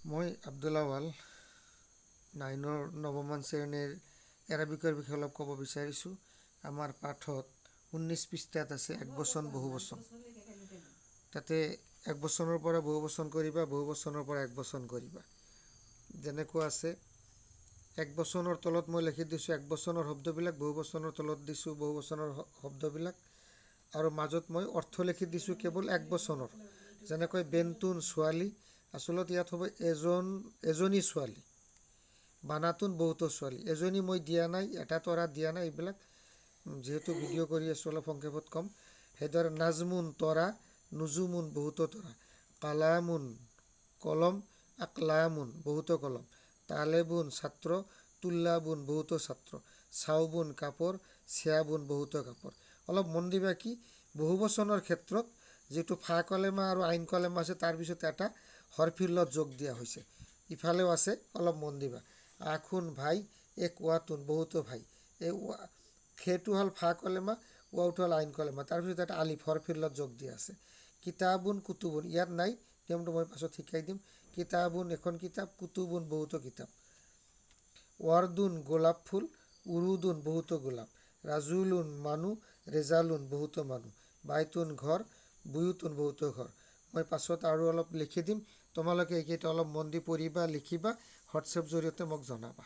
মই আব্দুল আৱাল নাইনৰ নৱমান শ্ৰেণীৰ এৰাবিকৰ বিষয়ে অলপ ক'ব বিচাৰিছোঁ। আমাৰ পাঠত 19 পৃষ্ঠাত আছে এক বচন বহু বচন। তাতে এক বচনৰ পৰা বহু বচন কৰিবা, বহু বচনৰ পৰা এক বচন কৰিবা। যেনেকুৱা আছে এক বচনৰ তলত মই লিখি দিছোঁ এক বচনৰ শব্দবিলাক, বহু বচনৰ তলত দিছোঁ বহু বচনৰ শব্দবিলাক, আৰু মাজত মই অৰ্থ লিখি দিছোঁ কেৱল এক বচনৰ। যেনেকৈ বেন্তুন ছোৱালী, আচলতে ইয়াত হ'ব এজন এজনী ছোৱালী, বানাতুন বহুতো ছোৱালী। এজনী মই দিয়া নাই, এটা তৰা দিয়া নাই, এইবিলাক যিহেতু ভিডিঅ' কৰি আছোঁ অলপ সংক্ষেপত ক'ম। সেইদৰে নাজমুন তৰা, নুজুমুন বহুতো তৰা, কালামুন কলম, আকলামুন বহুতো কলম, তালেবুন ছাত্ৰ, তুল্লাবুন বহুতো ছাত্ৰ, চাউবুন কাপোৰ, চেয়াবুন বহুতো কাপোৰ। অলপ মন দিবা কি বহু বচনৰ ক্ষেত্ৰত যিটো ফা কলেমা আৰু আইন কলেমা আছে তাৰপিছত এটা হৰফিল্লত যোগ দিয়া হৈছে, ইফালেও আছে, অলপ মন দিবা। আখুন ভাই, এক ৱাতুন বহুতো ভাই, এই খেটো হ'ল ফা কলেমা, ৱাউটো হ'ল আইন কলেমা, তাৰপিছত এটা আলিফ হৰফিল্লত যোগ দিয়া আছে। কিতাবুন কুতুবুন ইয়াত নাই, নিয়মটো মই পাছত শিকাই দিম। কিতাবুন এখন কিতাপ, কুতুবুন বহুতো কিতাপ। ৱাৰদুন গোলাপ ফুল, উৰুদুন বহুতো গোলাপ, ৰাজুলুন মানুহ, ৰেজালুন বহুতো মানুহ, বাইতুন ঘৰ, বুয়ুতুন বহুতো ঘৰ। মই পাছত আৰু অলপ লিখি দিম, তোমালোকে এইকেইটা অলপ মন দি পঢ়িবা, লিখিবা, হোৱাটছএপ জৰিয়তে মোক জনাবা।